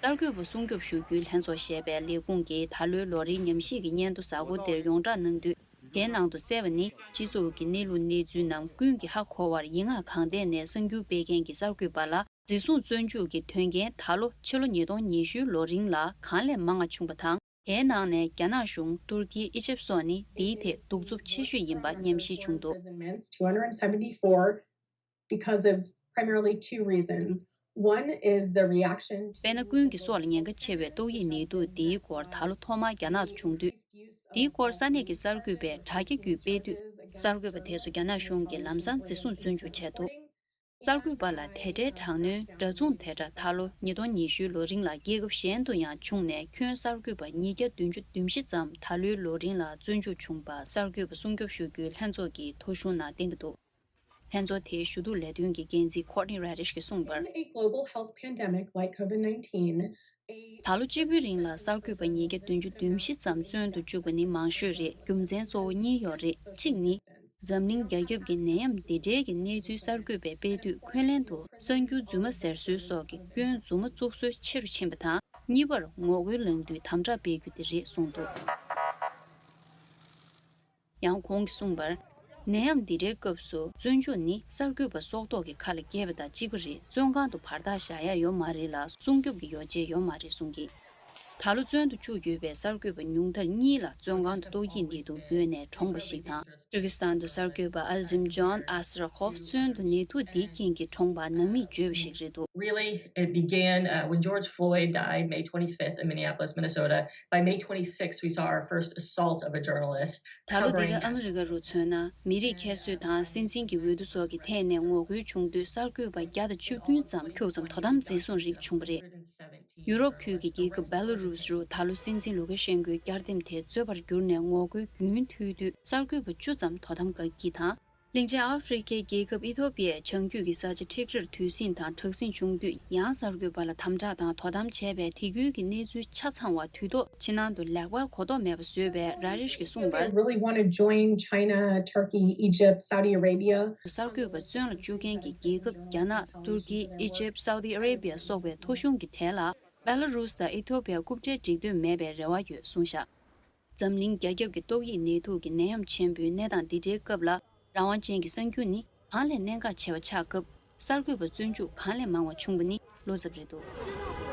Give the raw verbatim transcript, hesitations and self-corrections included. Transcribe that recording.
གསར་འགོད་པ་སྲུང་སྐྱོབ་ཞུ་རྒྱུའི་ལྷན་ཚོགས་ཞེས་པའི་ལས་ཁུངས་ཀྱིས་ད་ལོའི་ལོ་རེའི་ཉམས་ཞིབ་ཀྱི་སྙན་ཐོ་གཟའ་འཁོར་འདིར་ཡོངས་བསྒྲགས་གནང་དུས། དེའི་ནང་དུ་གསལ་བ་ནི། སྤྱི་ཚོགས་ཀྱི་གནས་ལུགས་གནས་ཚུལ་རྣམས་ཀུན་གྱིས་ཧ་གོ་བར་ཡིག་ངག་གང་ཐད་ནས་གསར་འགྱུར་སྤེལ་མཁན་གྱི་གསར་འགོད་པ་ལ་འཛིན་བཟུང་བཙོན་འཇུག་གི་དོན་རྐྱེན་ད་ལོ་ཕྱི་ལོ་ཉིས་སྟོང་ཉི་ཤུའི་ལོ་རིང་ལ་གང་ལས་མང་བ་བྱུང་བ་དང་། དེའི་ནང་ནས་རྒྱ་ནག་གཞུང་། ཏུར་ཀི། ཨི་ཇེབ་སོགས་ནི་དེའི་ཐད་གདུག་རྩུབ་ཆེ་ཤོས་ཡིན་པ་ཉམས་ཞིབ་བྱུང་འདུག། Imprisonments, two hundred seventy-four, because of primarily two reasons. One is the reaction to དཔེར་ན། ཀུན་གྱི་སྲོག་ལ་ཉེན་ཁ་ཆེ་བའི་ཏོག་དབྱིབས་ནད་དུག་འདིའི་སྐོར་ད་ལོ་ཐོག་མར་རྒྱ་ནག་ཏུ་བྱུང་དུས། འདིའི་སྐོར་ས་གནས་ཀྱི་གསར་འགོད་པས་དྲ་རྒྱ་བརྒྱུད་སྤེལ་དུས། གསར་འགོད་པ་དེ་ཚོ་རྒྱ་ནག་གཞུང་གིས་ལམ་སང་འཛིན་བཟུང་བཙོན་འཇུག་བྱས་འདུག། གསར་འགོད་པ་ལ་དེ་འདྲའི་དྲག་གནོན་འདྲ་མཚུངས་དེ་འདྲ་ད་ལོ་ཉིས་སྟོང་ཉི་ཤུའི་ལོ་རིང་ལ་རྒྱལ་ཁབ་གཞན་དུ་ཡང་བྱུང་ནས། ཁྱོན་གསར་འགོད་པ་ཉིས་བརྒྱ་བདུན་ཅུ་དོན་བཞི་ཙམ་ད་ལོའི་ལོ་རིང་ལ་བཙོན་འཇུག་བྱུང་པ་གསར་འགོད་པ་སྲུང་སྐྱོབ་ཞུ་རྒྱུའི་ལྷན་ཚོགས་ཀྱི་ཐོ་གཞུང་ནང་བསྟན་གྱི་འདུག། ལྷན་ཚོགས་དེའི་ཞུ་གཏུག་ལས་དོན་གྱི་འགན་འཛིན་Courtney Radsch གིས་གསུངས་པར། In a global health pandemic like COVID nineteen, a ད་ལོ་གཅིག་པུའི་རིང་ལ་གསར་འགོད་པ་ཉིས་བརྒྱ་བདུན་ཅུ་དོན་བཞི་ཙམ་བཙོན་དུ་བཅུག་པ་ནི་མང་ཤོས་རེད། རྒྱུ་མཚན་གཙོ་བོ་གཉིས་ཡོད་རེད། གཅིག་ནི། འཛམ་གླིང་རྒྱ་ཁྱབ་ཀྱི་ནད་ཡམས་འདི་འདྲའི་གི་གནས་ཚུལ་གསར་འགོད་པས་སྤེལ་དུས། འཁོན་ལན་དུ་གསར་འགྱུར་རྫུན་མ་ཟེར་སྲོལ་སོགས་ཀྱི་སྐྱོན་རྫུན་མ་བཙུགས་སྲོལ་ཆེ་རུ་ཕྱིན་པ་དང་། གཉིས་པར་ངོ་རྒོལ་ལངས་དུས་དམ་དྲག་སྤེལ་རྒྱུ་དེ་རེད་གསུངས་འདུག། ཡང་ཁོང་གིས་གསུངས་པར། ནད་ཡམས་འདི་འདྲའི་སྐབས་སུ་བཙོན་འཇུག་ནི་གསར་འགོད་པ་སྲོག་ཐོག་གི་ཁ་ལ་འགེལ་བ་དང་གཅིག་པ་རེད། བཙོན་ཁང་དུ་བར་ཐག་བཞག་ཡ་ཡོད་མ་རེད་ལ། སྲུང་སྐྱོབ་ཀྱི་ཡོ་བྱད་ཡོད་མ་རེད་གསུངས་ཀྱིས། ད་ལོ་བཙོན་དུ་བཅུག་ཡོད་པའི་གསར་འགོད་པ་ཉུང་མཐར་གཉིས་ལ་བཙོན་ཁང་དུ་ཏོག་དབྱིབས་ནད་དུག་འགོས་ནས་གྲོངས་པ་ཞིག་དང་། ཏུར་ཀི་སི་ཐན་དུ་གསར་འགོད་པ་ཨ་ཟིམ་ཇོན་ཨ་སི་ར་ཁོབ་བཙོན་དུ་ནད་དུག་འདིའི་རྐྱེན་གྱིས་གྲོངས་པ་ནང་མིས་བརྗོད་པ་ཞིག་རེད་འདུག། Really, it began uh, when George Floyd died May twenty-fifth in Minneapolis, Minnesota. By May twenty-sixth, we saw our first assault of a journalist. ད་ལོ་འདི་ག་ཨ་མི་རི་ཀ་རུ་མཚོན་ན། མི་རིགས་ཁྱད་གསོད་དང་སྲིད་འཛིན་གྱི་འོས་བསྡུ་སོགས་ཀྱི་ཐད་ནས་ངོ་རྒོལ་བྱུང་དུས། གསར་འགོད་པ་བརྒྱ་དང་བཅུ་བདུན་ཙམ་ཁྱུག་ཙམ་དོ་དམ་འཛིན་བཟུང་རིགས་བྱུང་བ་རེད། ཡུ་རོབ་ཁུལ་གྱི་རྒྱལ་ཁབ་བེ་ལ་རུས་རུ་ད་ལོ་སྲིད་འཛིན་ལུ་ཀ་ཤན་ཀོའི་བསྐྱར་འདེམས་དེ་རྩོད་པར་གྱུར་ནས་ངོ་རྒོལ་རྒྱུན་མཐུད་དུས། གསར་འགོད་པ་བཅུ་ཙམ་དོ་དམ་བཀག་སྐྱིལ་དང་། གླིང་ཆེན་ཨ་ཧྥེ་རི་ཁའི་རྒྱལ་ཁབ་ཨི་ཐོ་པི་ཡའི་བྱང་རྒྱུད་ཀྱི་ས་ཆ་ཁྲིག་རིར་དུས་ཟིང་དང་དྲག་ཟིང་བྱུང་དུས། ཡང་གསར་འགོད་པ་ལ་དམ་དྲག་དང་དོ་དམ་བྱས་པས། དེ་ཁུལ་གྱི་གནས་ཚུལ་ཆ་ཚང་བ་དུས་ཐོག་ཕྱི་ནང་དུ་ལེགས་པར་གོ་རྟོགས་མེད་པ་བཟོས་པའི་ར་རིཤ་གིས་གསུངས་པར། Really want to join China, Turkey, Egypt, Saudi Arabia. གསར་འགོད་པ་བཙོན་ལ་བཅུག་མཁན་གྱི་རྒྱལ་ཁབ་རྒྱ་ནག། ཏུར་ཀི། ཨི་ཇིབ། སའུ་ཏི་ཨ་རེ་བི་ཡ་སོགས་པའི་ཐོ་གཞུང་གི་གྲས་ལ་བེ་ལ་རུས་དང་ཨི་ཐོ་པི་ཡ་རྐུབ་འབྲེལ་སྒྲིག་འདོད་མེད་པའི་རེ་བ་ཡོད་གསུངས་བཞག། འཛམ་གླིང་རྒྱ་ཁྱབ་ཀྱི་ཏོག་དབྱིབས་ནད་དུག་གི་ནད་ཡམས་ཆེན་པོའི་གནས་སྟངས་འདི་འདྲའི་སྐབས་ལ། རང་དབང་ཅན་གྱི་གསར་འགྱུར་ནི་གང་ལས་གནད་འགག་ཆེ་བ་ཆགས་སྐབས། གསར་འགོད་པ་བཙོན་འཇུག་གང་ལས་མང་བ་བྱུང་བ་ནི་བློ་འཚབ་རེད་འདུག།